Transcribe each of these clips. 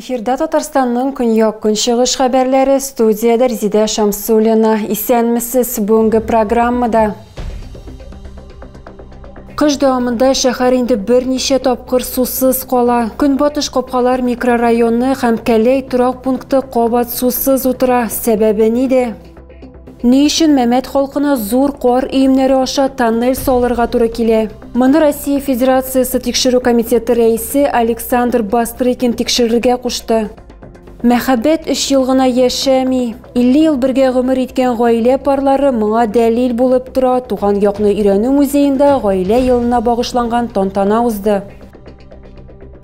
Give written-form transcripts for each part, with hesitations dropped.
Эфирда Татарстанның көньяк-көнчыгыш хәбәрләре, студиядә Резидә Шамсуллина. Исәнмесез, бүгенге программада. Кыш дәвамында шәһәр инде берничә тапкыр сусыз кала. Көнбатыш Капкалар микрорайоны һәм Кәләй торак пункты кабат сусыз утыра. Сәбәбе нидә? Ни өчен Мәмәт халкына зур кар өемнәре аша тоннель салырга туры килә? Моны Россия Федерациясе Тикшерү комитеты рәисе Александр Бастрыкин тикшерергә кушты. Мәхәббәт өч ел гына яшәми. 50 ел бергә гомер иткән гаилә парлары моңа дәлил булып тора. Туган якны өйрәнү музеенда гаилә елына багышланган тантана узды.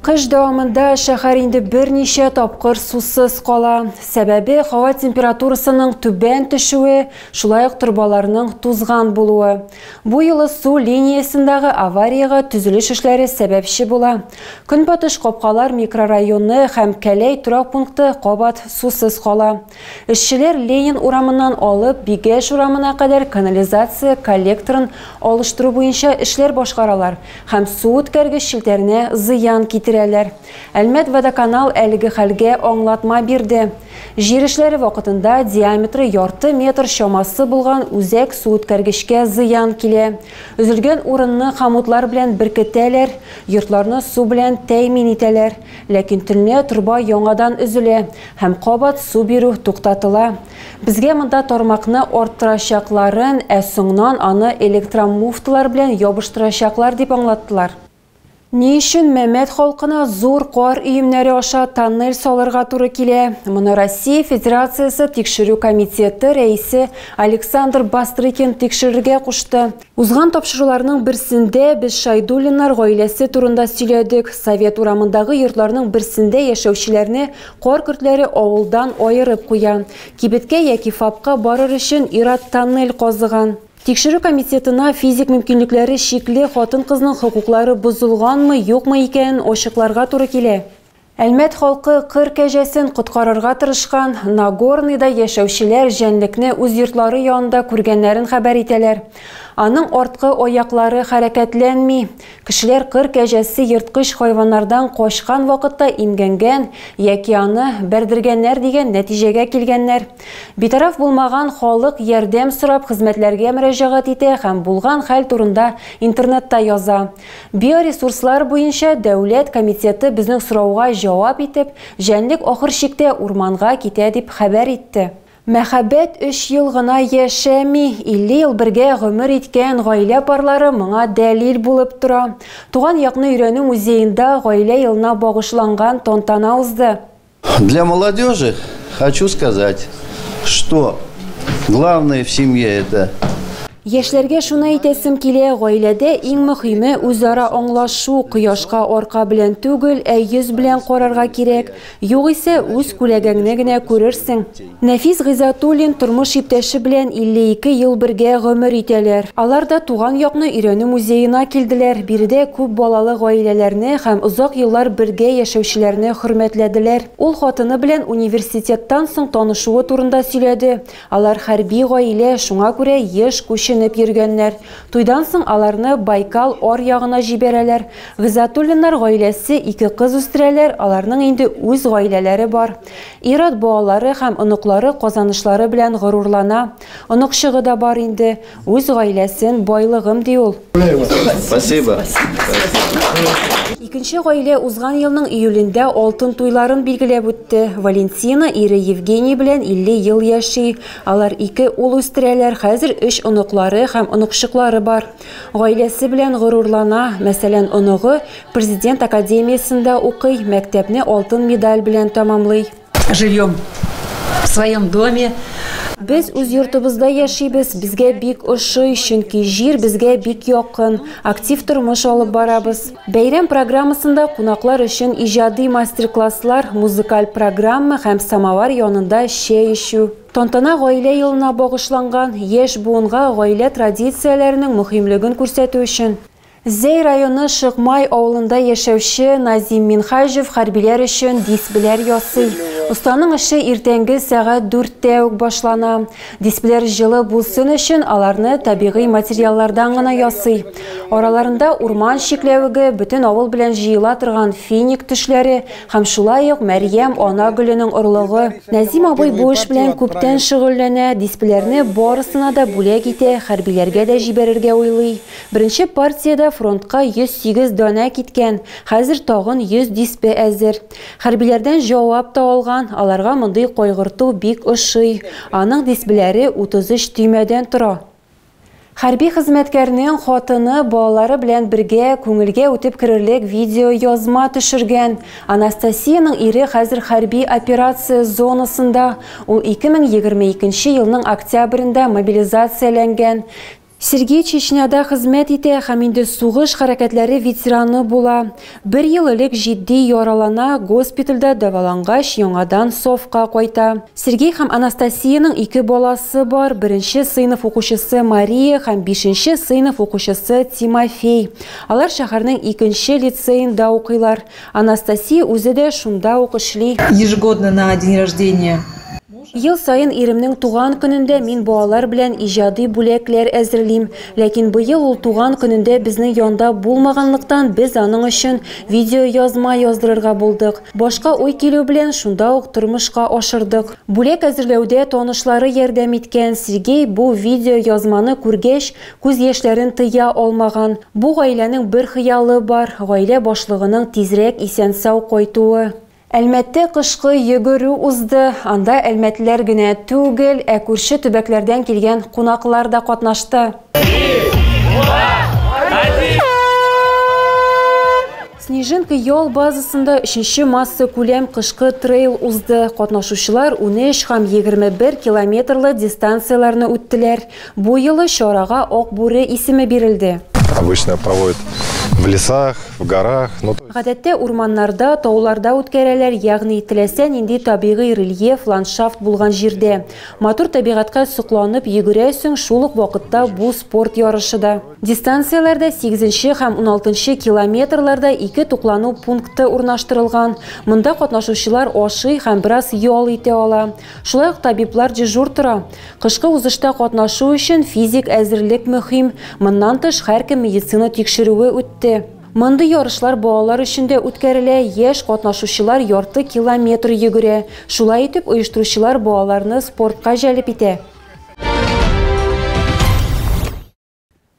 Кыш дәвамында шәһәр инде берничә тапкыр сусыз кала. Сәбәбе һава температурасының түбән төшүе, шулай ук торбаларның тузган булуы. Бу юлы су линиясендәге авариягә төзелеш эшләре сәбәпче була. Көнбатыш Капкалар микрорайоны һәм Кәләй торак пункты кабат сусыз кала. Эшчеләр Ленин урамыннан алып Бигәш урамына кадәр канализация коллекторын алыштыру буенча эшләр башкаралар һәм су үткәргеч челтәренә зыян китерәләр. Әлмәт водоканал әлеге хәлгә аңлатма бирде. Җир эшләре вакытында диаметры ярты метр чамасы булган үзәк су үткәргечкә зыян килә. Өзелгән урынны хомутлар белән беркетәләр, йортларны су белән тәэмин итәләр. Ләкин төнлә торба яңадан өзелә һәм кабат су бирү туктатыла. Безгә монда тармакны арттырачакларын, ә соңыннан аны электромуфталар белән ябыштырачаклар дип аңлаттылар. Ни өчен Мәмәт халкына зур кар өемнәре аша тоннель салырга туры килә? Моны Россия Федерациясе Тикшерү комитеты рәисе Александр Бастрыкин тикшерергә кушты. Узган тапшыруларның берсендә без Шайдуллиннар гаиләсе турында сөйләдек. Совет урамындагы йортларның берсендә яшәүчеләрне кар көртләре авылдан аерып куя. Кибеткә яки ФАПка барыр өчен ир-ат тоннель казыган. Тикшерү комитетына физик мөмкинлекләре чикле хатын-кызның хокуклары бозылганмы, юкмы икәнен ачыкларга туры килә. Әлмәт халкы кыр кәҗәсен коткарырга тырышкан. Нагорныйда яшәүчеләр җәнлекне үз йортлары янында күргәннәрен хәбәр итәләр. Аның арткы аяклары хәрәкәтләнми. Кешеләр кыр кәҗәсе ерткыч хайваннардан качкан вакытта имгәнгән яки аны бәрдергәннәр дигән нәтиҗәгә килгәннәр. Битараф булмаган халык ярдәм сорап хезмәтләргә мөрәҗәгать итә һәм булган хәл турында интернетта яза. Биоресурслар буенча дәүләт комитеты безнең сорауга җавап итеп, җәнлек ахыр чиктә урманга китә дип хәбәр итте. Мәхәббәт өч ел гына яшәми, 50 ел бергә гомер иткән гаилә парлары моңа дәлил булып тора. Туган якны өйрәнү музеенда гаилә елына багышланган тантана узды. Для молодежи хочу сказать, что главное в семье это. Яшьләргә шуны әйтәсем килә, гаиләдә иң мөһиме үзара аңлашу, кояшка арка белән түгел, ә йөз белән карарга кирәк. Югыйсә үз күләгәңне генә күрерсең. Нәфис Гыйзатуллин тормыш иптәше белән 52 ел бергә гомер итәләр. Алар да туган якны өйрәнү музеена килделәр. Биредә күп балалы гаиләләрне һәм озак еллар бергә яшәүчеләрне хөрмәтләделәр. Ул хатыны белән университеттан соң танышуы турында сөйләде. Алар хәрби гаилә, шуңа күрә еш күченеп йөргәннәр. Туйдан соң аларны Байкал ар ягына җибәрәләр. Гыйзатуллиннар гаиләсе ике кыз үстерәләр, аларның инде үз гаиләләре бар. Ир-ат балалары һәм оныклары казанышлары белән горурлана. Оныкчыгы да бар инде. Үз гаиләсен байлыгым ди ул. Спасибо. Икенче гаилә узган елның июлендә алтын туйларын билгеләп үтте. Валентина ире Евгений белән 50 ел яши. Алар ике ул үстерәләр, хәзер өч оныклары һәм оныкчыклары бар. Гаиләсе белән горурлана. Мәсәлән, оныгы Президент академиясендә укый, мәктәпне алтын медаль белән тәмамлый. Живем в своем доме. Без үз йортыбызда яшибез, безгә бик ошый, чөнки җир безгә бик якын, актив тормыш алып барабыз. Бәйрәм программасында кунаклар өчен иҗади мастер-класслар, музыкаль программа һәм самовар янында чәй эчү. Тантана гаилә елына багышланган, яшь буынга гаилә традицияләренең мөһимлеген күрсәтү өчен. Зәй районы Шыкмай авылында яшәүче Назим Минхаҗев хәрбиләр өчен дисбеләр ясый. Останың эше иртәнге сәгать 4-тә үк башлана. Дисплер җылы булсын өчен аларны табигый материаллардан гына ясый. Араларында урман чикләвеге, бөтен авыл белән җыела торган финик төшләре һәм шулай ук Мәрьям ана гөленең орлыгы. Нәзим абый бу эш белән күптән шөгыльләнә, дисплерне барысына да бүләк итә, хәрбиләргә дә җибәрергә уйлый. Беренче партиядә фронтка 108 данә киткән, хәзер тагын 100 диспе әзер. Хәрбиләрдән җавап та алган, аларга мондый кайгырту бик ошый. Аның диспләре 33 төймәдән тора. Хәрби хезмәткәрнең хатыны балалары белән бергә күңелгә үтеп керерлек видео язма төшергән. Анастасияның ире хәзер хәрби операция зонасында. Ул 2022 елның октябрендә мобилизацияләнгән. Сергей Чечняда хезмәт итә һәм инде сугыш хәрәкәтләре ветераны була. Бер ел элек җитди яралана, госпитальдә дәвалангач, яңадан сафка кайта. Сергей һәм Анастасияның ике баласы бар. Беренче сыйныф укучысы Мария һәм бишенче сыйныф укучысы Тимофей. Алар шәһәрнең икенче лицеенда укыйлар. Анастасия үзе дә шунда ук эшли. Ежегодно на день рождения. Ел сайын иремнең туган көнендә мин балалар белән иҗади бүләкләр әзерлим. Ләкин быел ул туган көнендә безнең янда булмаганлыктан без аның өчен видео язма яздырырга булдык. Башка уй килү белән шунда ук тормышка ашырдык. Бүләк әзерләүдә танышлары ярдәм иткән Сергей бу видео язманы күргәч, күз яшьләрен тыя алмаган. Бу гаиләнең бер хыялы бар – гаилә башлыгының тизрәк исән-сау кайтуы. Әлмәттә кышкы йөгерү узды. Анда әлмәтлеләр генә түгел, ә күрше төбәкләрдән килгән кунаклар да катнашты. Снежинка ял базасында 3нче масса күләм кышкы трейл узды. Катнашучылар 13 һәм 21 километрлы дистанцияләрне үттеләр. Бу юлы чарага Ак бүре исеме бирелде. Обычно проводят в лесах, в горах. Ну, Гадәттә урманнарда, тауларда үткәрәләр, ягъни теләсә нинди табигый рельеф, ландшафт булган җирдә. Матур табигатькә сокланып йөгерәсең, шул ук вакытта бу спорт ярышы да. Дистанцияләрдә 8 һәм 16 километрларда ике туклану пункты урнаштырылган. Монда катнашучылар ашый һәм бераз ял итә ала. Шулай ук табиблар дежур тора. Кышкы узышта катнашу өчен физик әзерлек мөһим. Моннан тыш һәркем медицина тикшерүе үтте. Мондый ярышлар балалар өчен дә үткәрелә, яшь катнашучылар ярты километр йөгерә. Шулай итеп оештыручылар балаларны спортка җәлеп итә.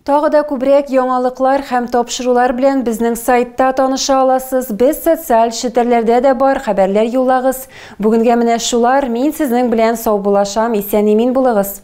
Тагы да күбрәк яңалыклар һәм тапшырулар белән безнең сайтта таныша аласыз. Без социаль челтәрләрдә дә бар, хәбәрләр юллагыз. Бүгенгә менә шулар. Мин сезнең белән саубуллашам. Исән-имин булыгыз.